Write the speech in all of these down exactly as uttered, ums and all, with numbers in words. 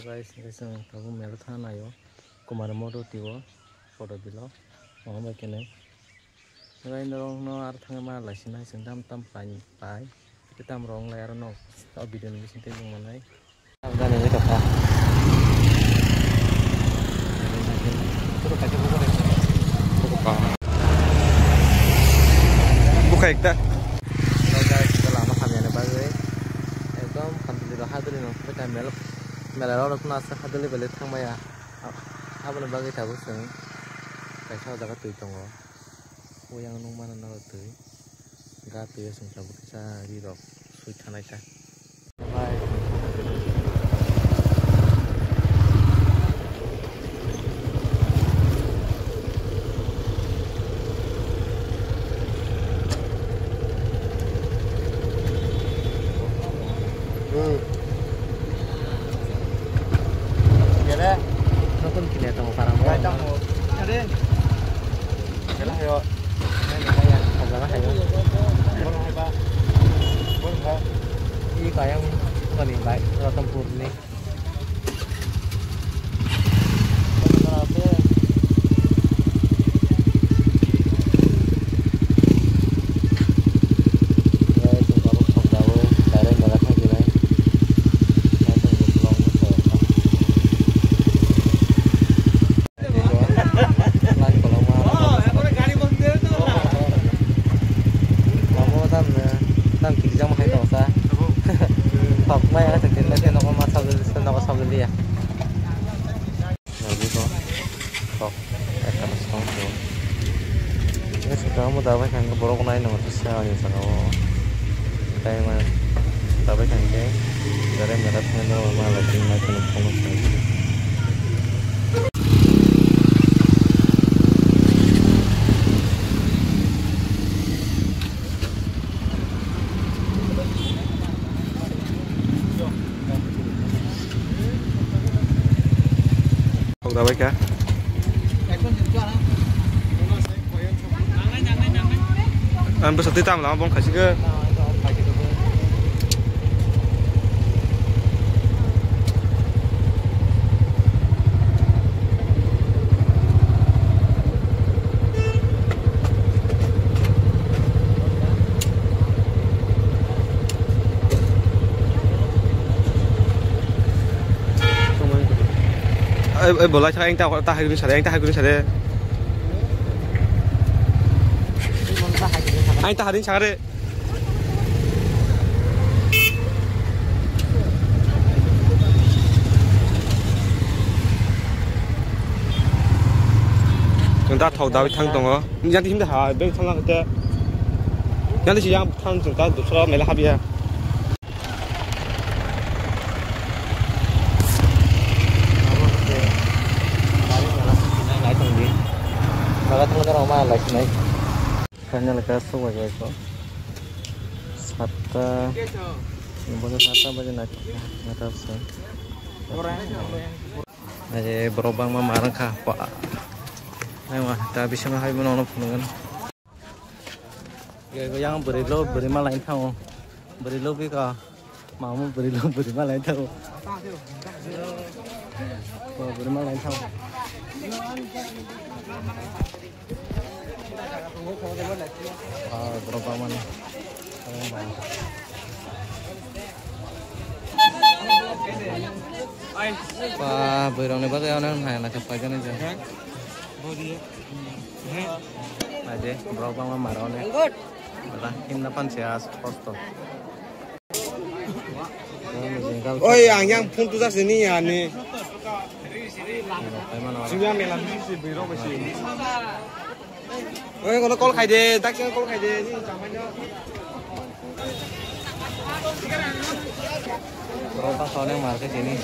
Guys, guys, ang tabuk mela thang naio. Kumar Modo tibo, photo bilo. Omo bai kene. Guys, norok no ar thang ma lai sinai sing tam tam pai pai. Kitam rong lai aro no. O video ni bising tei bung manai. Gani ni kata. Buka ekta. Hello guys, kita lama kami ada bagai. Ekdom kami di roh hadri no. Kita mel mela rok na sa hadri beli thang maya. Aboni bagwi tabuk chwng kaisa o jaga twi tongo. O yang nukmano norok twi. Ga twi o chwng tabuk kisa ri rok swi thanai kha. Hmm. Kere. Nokon kile tongo parang. Bai tongo. Ade. Kela hayo. Kajana hayo. Bono haiba. Bono ha. I kayang kani bai Ratanpur ni. Lamo tamne tam kirijak ma hai tongsa. Thok mai ang sakhe nokho ma sabjali, nokho sabjali ya. Nokho thok ekta song ko. Ini sekarang mau dapat yang borok nai nang terus ya ini sana. Kayak mana? Dapat yang kayak dari merah punya normal lagi naik penuh penuh. Kok dabai kha? Ang bwsa twi tam lama bong khaisi khe. Oi, oi, bolai thang, ang ta, ta hai guri sare, ang ta hai guri sare. Ang ta hai guri sare. Chwng ta thok dawi thang tongo. Yang ti himda ha, beng thang lang te. Yang ti yang thang chwng ta dusra mela habya. Final ka sok bai bai ko. Satta. Bosa satta baje na. Nata se. Aje borok bangma marang kha. Ai ma ta bising hai bono phunukgwn. Yang bwrwi lo bwrwi ma lain thango. Bwrwi lo bika. Mamu bwrwi lo bwrwi ma lai thango. Bo bwrwi ma lai thango. Ah, borok bangmani. Ba, bwrwi rokni bagwi ano nai nai khe paijani je. Aje, borok bangma maro ne. Wala, himna pan se as kosto. Oi, ang yang phone tu jasini ya ni. Sini ang melam sisi biro besi. Oi, kono call khai de, tak call khai de ni. Ropa sone market ini.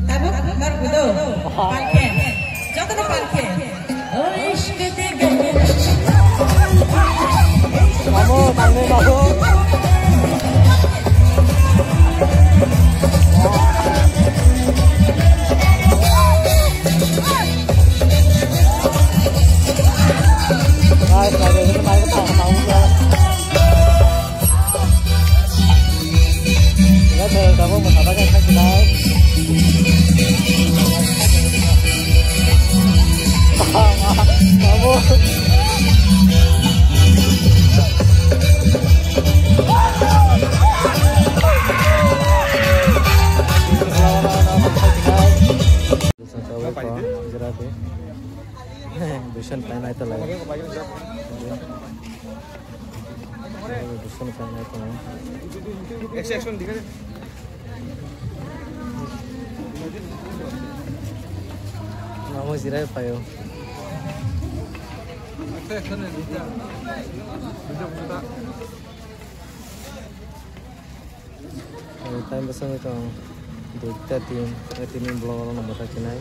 Tabuk, mar gudo. Palke. Jotono palke. Oish, kete gani. Mamo, mamo, mamo. Guys, lagi itu main sama. Guys, saya kamu mau apa, guys? Kamu. Saka wai ko jera de. Bisan pai nai ta lai. Bisan pai nai ta lai. Mamo jirai payo. Time bwswk wngwi tongo duita tin, tini vlog rok no mwthang khe nai.